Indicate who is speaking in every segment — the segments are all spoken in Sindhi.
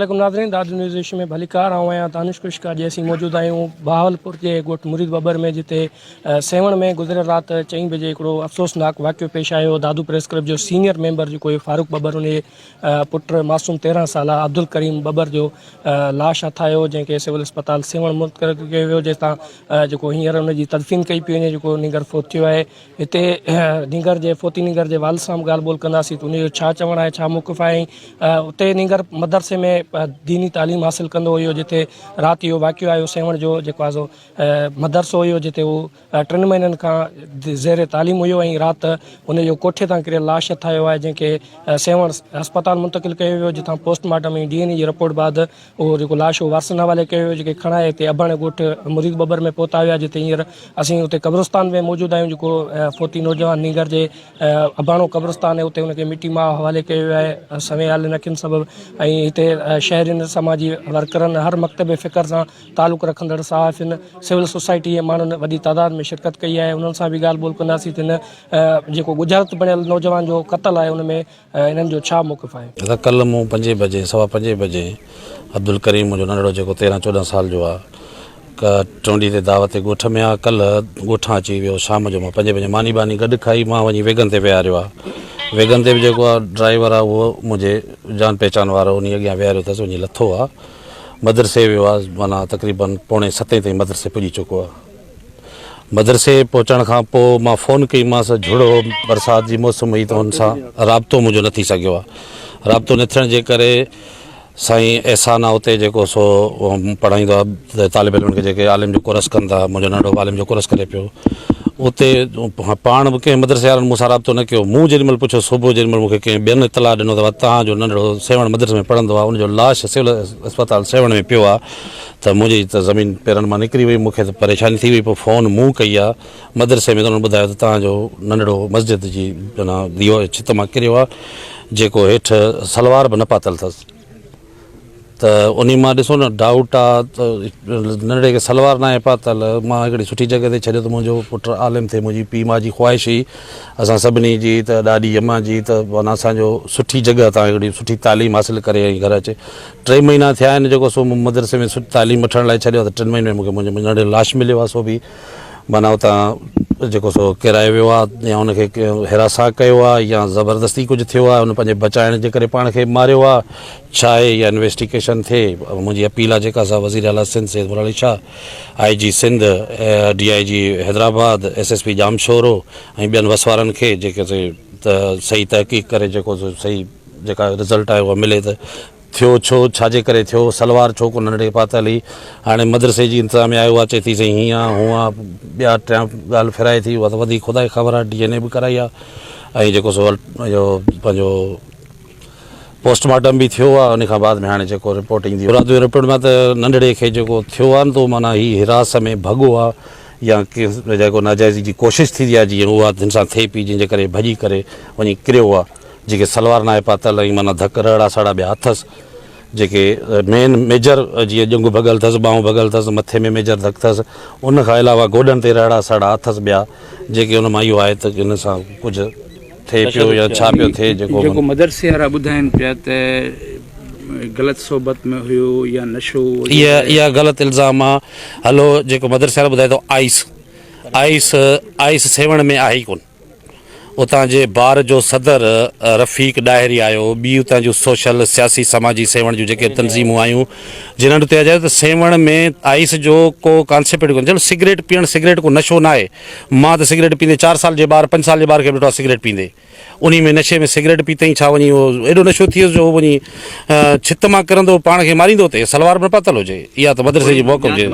Speaker 1: عليڪم ناظرين دادو نيوز ايشو ۾ ڀليڪار آئون آهيان دانش خشڪ اڄ اسين موجود آهيون بهاولپور جي ڳوٺ مريد ٻٻر ۾ جتي سيوهڻ ۾ گذريل رات چئين بجي هڪڙو افسوسناڪ واقعو پيش آيو دادو پريس ڪلب جو سينيئر ميمبر جيڪو هيو فاروق ٻٻر ان جي پٽ معصوم 13 سالا عبدالڪريم ٻٻر جو لاش هٿ آيو جنهن کي سول اسپتال سيوهڻ منتقل ڪيو ويو جتان جيڪو هينئر ان جي تدفين ڪئي پئي وڃي جيڪو نينگر فوت ٿيو آهي هتي نينگر جي فوتي نينگر جي والد سان به ڳالهه ٻولهه ڪنداسين ته ان جو ڇا چوڻ آهي ڇا موقف آهي ۽ اتي نينگر مدرسي ۾ ديني تعليم حاصل ڪندو هيو جتي رات اهو واقعو آيو سيوهڻ جو جيڪو آهي سو مدرسو هيو جتي هو ٽن مهينن کان زير تعليم هيو ۽ رات ان جو ڪوٺي تان ڪريل لاش هٿ آيو آهي جنهن کي سيوهڻ اسپتال منتقل ڪيو ويو جتان پوسٽ مارٽم ۽ ڊي اين اي جي رپورٽ بعد اهو جيڪو لاش هو وارثن حوالي ڪيو ويو جيڪي کڻائي هتي اباڻي ڳوٺ مريد ٻٻر ۾ پهتا ويا جتي هينئر اسين اتي قبرستان ۾ موجود آهيون جيڪو فوتي نوجوان نينگر جي اباڻو قبرستان آهي اتي ان کي مٽي ماء حوالي ڪيو ويو آهي سوين آلين اکين سبب ۽ هتي شهرين سماجي ورڪرن هر مڪتب فڪر سان تعلق رکندڙ صحافين سول سوسائٽي جي ماڻهن وڏي تعداد ۾ شرڪت ڪئي آهي انهن سان به ڳالهه ٻولهه ڪنداسين ته هن جيڪو ڳجهارت بڻيل نوجوان جو قتل آهي ان ۾ انهن جو ڇا موقف آهي؟
Speaker 2: دادا ڪلهه مون پنجين بجي سوا پنجين بجي عبدالڪريم منهنجو ننڍڙو جيڪو تيرهن چوڏهن سال جو آ ٽونڊي تي دعوت تي ڳوٺ ۾ آ ڪلهه ڳوٺان اچي ويو شام جو مان پنجين بجي ماني ٻاني گڏ کائي مان وڃي ويگن تي ويهاريو آ ويگن تي به جيڪو آ ڊرائيور آ اهو منهنجي جان پهچان وارو انهي اڳيان ويهاريو اٿس وڃي لٿو آ مدرسي ويو آ معنيٰ تقريبن پوڻي ستين تائين مدرسي پڄي چڪو آ. مدرسي پهچڻ کان پوء مان فون ڪئي مانس جھڙو برسات جي موسم هئي ته هن سان رابطو منهنجو نه ٿي سگهيو آهي رابطو نه ٿيڻ جي ڪري سائين احسان آهي اتي جيڪو سو پڙهائيندو آهي طالب علمن کي جيڪي عالم جو ڪورس ڪن ٿا منهنجو ننڍو به عالم جو ڪورس ڪري پيو اتي پاڻ به ڪنهن مدرسي وارن مون سان رابطو نه ڪيو مون جيڏي مهل پڇيو صبح جيڏي مهل مون کي ڪنهن ٻين اطلاع ڏنو ته توهان جو ننڍڙو سيوهڻ مدرسي ۾ پڙهندو آهي ان جو لاش سول اسپتال سيوهڻ ۾ پيو آهي ته منهنجي ته زمين پيرن مان نڪري وئي، مون کي ته پريشاني ٿي وئي، پوء فون مون ڪئي آ مدرسي ۾ ته انهن ٻڌايو ته توهان جو ننڍڙو مسجد جي ديوار ڇت مان ڪريو آ، جيڪو هيٺ سلوار به نه پاتل اٿس ته انهي مان ڏسو نه ڊائوٽ آ ته ننڍڙي کي سلوار ناهي پاتل، مان هڪڙي سٺي جڳهه تي ڇڏيو ته منهنجو پٽ عالم ٿئي، منهنجي پيء ماء جي خواهش هئي اسان سڀني جي ته ڏاڏي امان جي ته معنيٰ اسان جو سٺي جڳهه تان هڪڙي سٺي تعليم حاصل ڪري ۽ گهر اچي. ٽي مهينا ٿيا آهن جيڪو سو مون مدرسي ۾ سٺي تعليم وٺڻ لاء ڇڏيو ته ٽن مهينن ۾ مون کي منهنجو ننڍڙو لاش مليو آهي سو به معنيٰ اتان جيڪو سو ڪيرايو ويو آهي يا ان کي هراسان ڪيو آهي يا زبردستي ڪجهه ٿيو آهي ان پنهنجي بچائڻ جي ڪري پاڻ کي ماريو آهي ڇا آهي اها انويسٽيگيشن ٿئي منهنجي اپيل آهي جيڪا سا وزير اعليٰ سنڌ سيد مراد علي شاهه آء جي سنڌ ڊي I جي Hyderabad S S P Jamshoro ۽ ٻين وس وارن کي جيڪي سي ته صحيح تحقيق ڪري جيڪو سو صحيح جيڪا رزلٽ آهي اها ملي ته ٿيو ڇو ڇاجي ڪري ٿيو سلوار ڇو ڪو ننڍڙي پاتل هئي هاڻي مدرسي جي انتظاميا آهي اها چئي ٿي سائين هيئن آ هونئن آ ٻيا ٽيان ڳالهه ڦيرائي ٿي اها ته وڌيڪ خدا کي خبر آهي ڊي اين اي به ڪرائي آهي ۽ جيڪو سو اهو پنهنجو پوسٽ مارٽم به ٿيو آهي ان کان بعد ۾ هاڻي جيڪو رپورٽ ايندي مراد رپورٽ مان ته ننڍڙي کي جيڪو ٿيو آهي نه ته معنيٰ هي حراس ۾ ڀڳو آهي يا ڪنهن جيڪو ناجائزي جي ڪوشش ٿيندي آهي جيئن اها هن سان ٿئي پئي جنهن جي ڪري ڀڄي ڪري وڃي ڪريو آهي جيڪي سلوار ناهي پاتل ۽ معنيٰ ڌڪ رهڙا سڙا ٻيا اٿس جيڪي مين ميجر جيئن ڄنگهه ڀڳل اٿس ٻانهون ڀڳل اٿس مٿي ۾ ميجر ڌڪ اٿس ان کان علاوه گوڏن تي رهڙا سڙا اٿس ٻيا جيڪي ان مان اهو آهي ته ان سان ڪجهه ٿئي پيو يا ڇا پيو ٿئي جيڪو
Speaker 3: جيڪو مدرسي وارا ٻڌائين پيا ته غلط صحبت ۾ هيو يا نشو
Speaker 2: اها اها غلط الزام آ هلو جيڪو مدرسي وارا ٻڌائي ٿو آئيس آئيس آئيس سيوهڻ ۾ آهي ئي ڪون اتان جي بار جو صدر رفيق ڏاهري آيو، ٻي اتان جون سوشل، سياسي، سماجي سيوهڻ جون جيڪي تنظيمون آيون، جنھن اتي چيو ته سيوهڻ ۾ آئيس جو ڪو ڪانسيپٽ ڪونهي، چلو سگريٽ پيئڻ سگريٽ ڪو نشو ناهي، مان ته سگريٽ پيئندي چار سال جي ٻار پنج سال جي ٻار کي به ڏٺو آهي سگريٽ پيئندي، انهي ۾ نشي ۾ سگريٽ پيتائين ڇا وڃي اهو ايڏو نشو ٿي ويس جو هو وڃي ڇت مان ڪرندو پاڻ کي ماريندو اتي سلوار به نه پاتل هجي، اها ته مدرسي جي موقف جي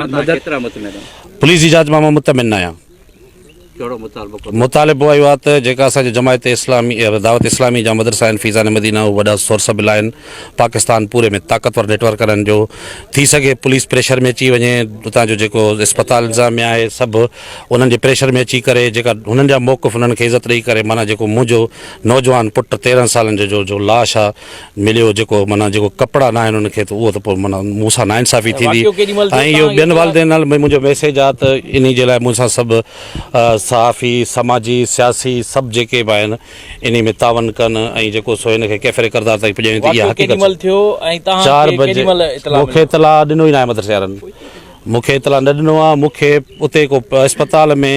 Speaker 2: پوليس جي جاچ مان مان مطمئن ناهيان.
Speaker 3: ڪهڙو مطالبو ڪندو؟
Speaker 2: مطالبو اهو آهي ته جيڪا اسان جي جماعت اسلامي دعوت اسلامي جا مدرسا آهن فيضان مدينه اهي وڏا سورس بل آهن پاڪستان پوري ۾ طاقتور نيٽ ورڪ انهن جو ٿي سگهي پوليس پريشر ۾ اچي وڃي اتان جو جيڪو اسپتال انتظاميا آهي سڀ انهن جي پريشر ۾ اچي ڪري جيڪا هنن جا موقف انهن کي عزت ڏئي ڪري معنيٰ جيڪو منهنجو نوجوان پٽ 13 سالن جو جو جو لاش آهي مليو جيڪو معنيٰ جيڪو ڪپڙا ناهن انهن کي ته اهو ته پوء معنيٰ مون سان ناانصافي ٿيندي ۽ اهو ٻين والدين لاء منهنجو ميسيج آهي ته انهي جي لاء مون سان سڀ صحافي سماجي سياسي سڀ جيڪي به آهن انهي ۾ تعاون ڪن ۽ جيڪو سو هن کي ڪيفر ڪردار تائين پڄايون ته اها
Speaker 4: واقعو ڪيڏي
Speaker 2: حقيقت
Speaker 4: مهل ٿيو ۽ توهان
Speaker 2: چار
Speaker 4: کي
Speaker 2: بجي
Speaker 4: ڪيڏي مهل اطلاع
Speaker 2: مون کي
Speaker 4: مليو؟
Speaker 2: اطلاع ڏنو ئي ناهي مدرسي وارن مون کي اطلاع نه ڏنو آهي مون کي اتي ڪو اسپتال ۾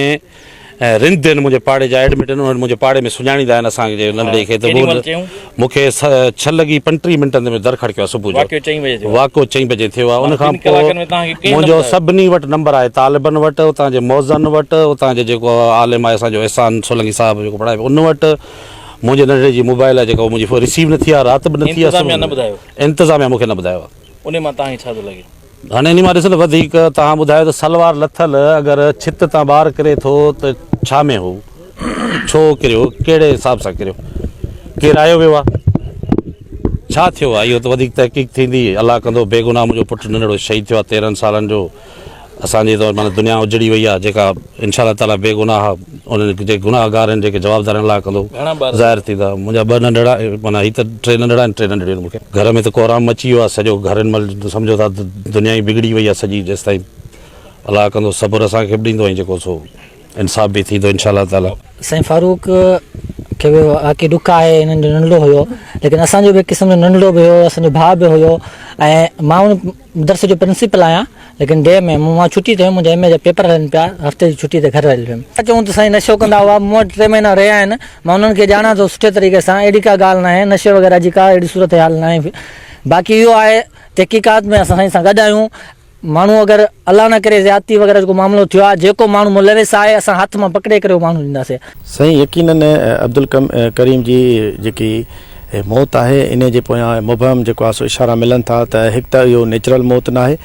Speaker 2: رند آهن منهنجي پاڙي جا ايڊمٽ آهن انهن منهنجي پاڙي ۾ سڃاڻيندا آهن اسان جي ننڍڙي کي ته
Speaker 4: ڪيڏي مهل چيون؟
Speaker 2: مون کي ڇهه لڳي پنٽيهه منٽن تي در کڙڪيو آهي صبح جو
Speaker 4: واقعو چئين بجي ٿيو آهي.
Speaker 2: واقعو چئين بجي ٿيو آهي ان
Speaker 4: معنيٰ
Speaker 2: کان
Speaker 4: ٻن
Speaker 2: پوء
Speaker 4: ڪلاڪن ۾ توهان کي ڪنهن نه
Speaker 2: منهنجو
Speaker 4: ٻڌايو؟
Speaker 2: سڀني وٽ نمبر آهي طالبن وٽ اتان جي موزن وٽ اتان جي جيڪو عالم آهي اسان جو احسان سولنگي صاحب جيڪو پڙهائي پيو ان وٽ منهنجي ننڍڙي جي موبائل آهي جيڪا منهنجي فون رسيو نه ٿي آهي رات به نه ٿي آهي
Speaker 4: انتظاميا نه ٻڌايو؟
Speaker 2: انتظاميا مون کي نه ٻڌايو آهي.
Speaker 4: انهي مان توهان کي ڇا ٿو لڳي؟
Speaker 2: هاڻي انهي مان ڏس نه وڌيڪ توهان ٻڌايو ته سلوار لٿل اگر ڇت تان ٻار ڪري ٿو ته ڇا ۾ هو؟ ڇو ڪريو؟ ڪهڙي حساب سان ڪريو؟ ڪيرايو ويو آهي؟ ڇا ٿيو آهي؟ اهو ته وڌيڪ تحقيق ٿيندي. الله ڪندو بيگناهه منهنجو پٽ ننڍڙو شهيد ٿيو آهي تيرهن سالن جو. اسان جي ته معنيٰ دنيا اجڙي وئي آهي جيڪا انشاء الله تعاليٰ بيگناهه انهن جيڪي گناهگار آهن جيڪي جوابدار آهن الله ڪندو ظاهر ٿيندا. منهنجا ٻه ننڍڙا معنيٰ هي ته ٽي ننڍڙا آهن ٽي ننڍڙيون آهن مون کي. گهر ۾ ته ڪهرام مچي ويو آهي سڄو گهر هن مهل سمجهو ٿا ته دنيا ئي بگڙي وئي آهي سڄي جيستائين الله ڪندو صبر اسان کي به ڏيندو ۽ جيڪو سو انصاف به ٿيندو انشاء الله تعاليٰ.
Speaker 5: سائين فاروق کي به واقعي ڏک آهي هنن جو ننڍڙو هيو ليڪن اسان جو به هڪ قسم جو ننڍڙو به هيو اسان جو ڀاء به هيو ۽ مان ان مدرسي جو پرنسپل آهيان ليڪن ڊي ۾ مان ڇٽي تي هيم منهنجا ايم اي جا پيپر هلن پيا هفتي جي ڇٽي تي گهر هليو ويم. چئون ته سائين نشو ڪندا هئا مون وٽ ٽي مهينا رهيا آهن مان انهن کي ڄاڻان ٿو سٺي طريقي سان اهڙي ڪا ڳالهه ناهي نشي وغيره جي ڪا اهڙي صورتحال ناهي باقي اهو آهي تحقيقات ۾ اسان سائين سان گڏ آهيون ماڻهو اگر الله نه ڪري زيادتي وغيره جو ڪو معاملو ٿيو آهي جيڪو ماڻهو ملوث آهي اسان هٿ مان پڪڙي ڪري اهو ماڻهو ڏينداسين.
Speaker 6: سائين يقينن عبدالڪريم جي جيڪي موت آهي انهي جي پويان مبهم جيڪو آهي سو اشارا ملن ٿا ته هڪ ته اهو نيچرل موت ناهي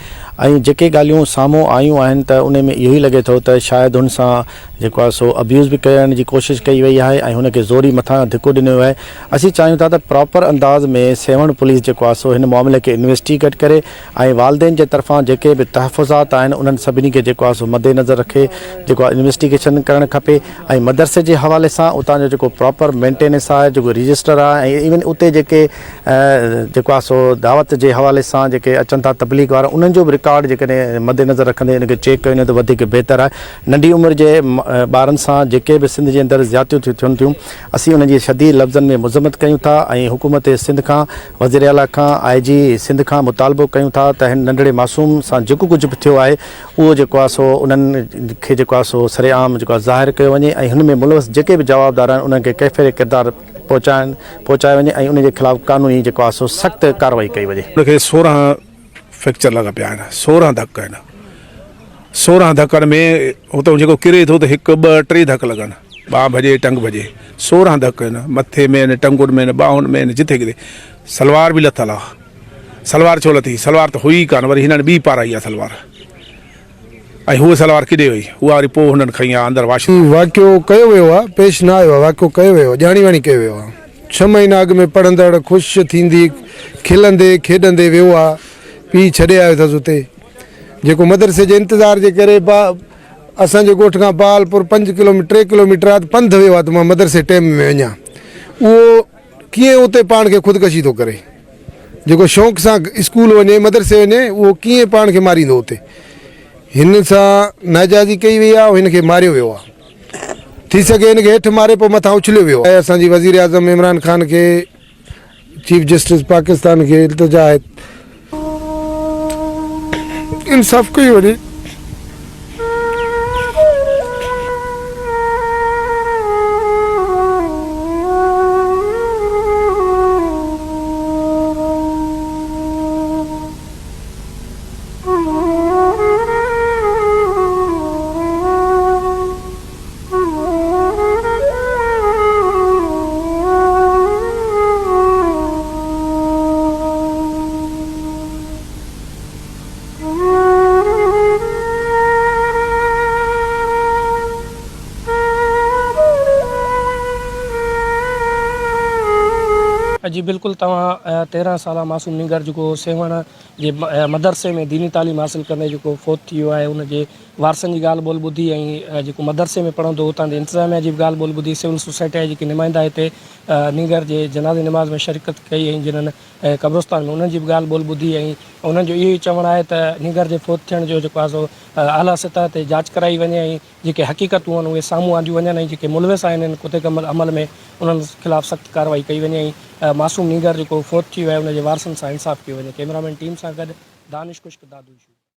Speaker 6: ۽ جيڪي ڳالهيون سامهون آيون آهن ته انهي ۾ اهو ئي لڳي ٿو ته شايد هن سان جيڪو آهي سو ابيوز به ڪرڻ جي ڪوشش ڪئي وئي آهي ۽ هن کي زوري مٿان ڌڪو ڏنو ويو آهي اسين چاهيون ٿا ته پراپر انداز ۾ سيوهڻ پوليس جيڪو آهي سو هن معاملي کي انويسٽيگيٽ ڪري ۽ والدين جي طرفان جيڪي به تحفظات آهن انهن سڀني کي جيڪو آهي سو مد نظر رکي جيڪو آهي انويسٽيگيشن ڪرڻ کپي ۽ مدرسي جي حوالي سان اتان جو جيڪو پراپر مينٽيننس آهي جيڪو رجسٽر آهي ۽ ايون اتي جيڪي جيڪو آهي سو دعوت جي حوالي سان جيڪي اچن ٿا تبليغ وارا انهن جو به رڪارڊ جيڪڏهن مد نظر رکندي ان کي چيڪ ڪيو وڃي ته وڌيڪ بهتر آهي ننڍي عمر جي ٻارن سان جيڪي به سنڌ جي اندر زيادتيون ٿيون ٿين ٿيون اسين انهن جي شديد لفظن ۾ مذمت ڪيون ٿا ۽ حڪومت سنڌ کان وزيراعليٰ کان آء جي سنڌ کان مطالبو ڪيون ٿا ته هن ننڍڙي معصوم سان جيڪو ڪجهه به ٿيو آهي اهو جيڪو آهي سو انهن کي جيڪو آهي سو سرعام جيڪو آهي ظاهر ڪيو وڃي ۽ هن ۾ ملوث جيڪي به جوابدار آهن انهن کي ڪيفر ڪردار پهچائن پهچايو وڃي ۽ انهن جي خلاف قانوني جيڪو آهي سو سخت ڪارروائي ڪئي وڃي.
Speaker 7: ان کي 16 فيڪچر لڳا پيا آهن 16 ڌڪ آهن 16 ڌڪن ۾ هتو جيڪو ڪري ٿو ته هڪ ٻه ٽي ڌڪ لڳن ٻانهن ڀڄي ٽنگ ڀڄي 16 ڌڪ آهن مٿي ۾ آهن ٽنگن ۾ آهن ٻانهن ۾ آهن جٿي ڪٿي سلوار به لٿل آهي سلوار ڇو لٿي سلوار ته هئي ئي ڪانه وري هنن ٻي پارائي آهي سلوار ۽ هوء سلوار ڪيڏي وئي اها وري پوء هنن کنئي آهي اندر واش
Speaker 8: واقعو ڪيو ويو آهي پيش نه آيو آهي واقعو ڪيو ويو آهي ڄاڻي واڻي ڪيو ويو آهي ڇهه مهينا اڳ ۾ پڙهندڙ خوش ٿيندي کلندي کيڏندي ويو آهي پيء ڇڏي آيو اٿس اتي جيڪو مدرسي جي انتظار جي ڪري با اسان جي ڳوٺ کان بهاولپور پنج ڪلوميٽر ٽي ڪلوميٽر آهي ته پنڌ ويو آهي ته مان مدرسي ٽيم ۾ وڃان اهو ڪيئن اتي پاڻ کي خودڪشي ٿو ڪري جيڪو شوق سان اسڪول وڃي مدرسي وڃي اهو ڪيئن پاڻ کي ماريندو اتي هن سان ناجائزي ڪئي وئي آهي هن کي ماريو ويو آهي ٿي سگهي هن کي هيٺ ماري پوء مٿان اڇليو ويو آهي اسان جي وزير اعظم عمران خان کي چيف جسٽس پاڪستان کي التجا آهي انصاف ڪيو وڃي.
Speaker 1: جي بلڪل توهان 13 سالا معصوم نينگر جيڪو سيوهڻ جي مدرسي ۾ ديني تعليم حاصل ڪندي جيڪو فوت ٿي ويو آهي ان جي وارثن جي ڳالهه ٻولهه ٻڌي ۽ جيڪو مدرسي ۾ پڙهندو هو اتان جي انتظاميا جي به ڳالهه ٻولهه ٻڌي سول سوسائٽي جا جيڪي نمائندا هتي نينگر جي جنازي نماز ۾ شرڪت ڪئي ۽ جنھن قبرستان ۾ انهن جي به ڳالهه ٻولهه ٻڌي ۽ انهن جو اهو ئي چوڻ آهي ته نينگر جي فوت ٿيڻ جو جيڪو آهي سو اعليٰ سطح تي جاچ ڪرائي وڃي ۽ جيڪي حقيقتون آهن اهي سامهون آنديون وڃن ۽ جيڪي ملوث آهن ان ڪتي عمل ۾ انهن خلاف سخت ڪارروائي ڪئي وڃي ۽ معصوم نينگر جيڪو فوت ٿي ويو آهي ان جي وارثن سان انصاف ڪيو وڃي ڪئميرا مين ٽيم سان گڏ دانش خشڪ دادو شو.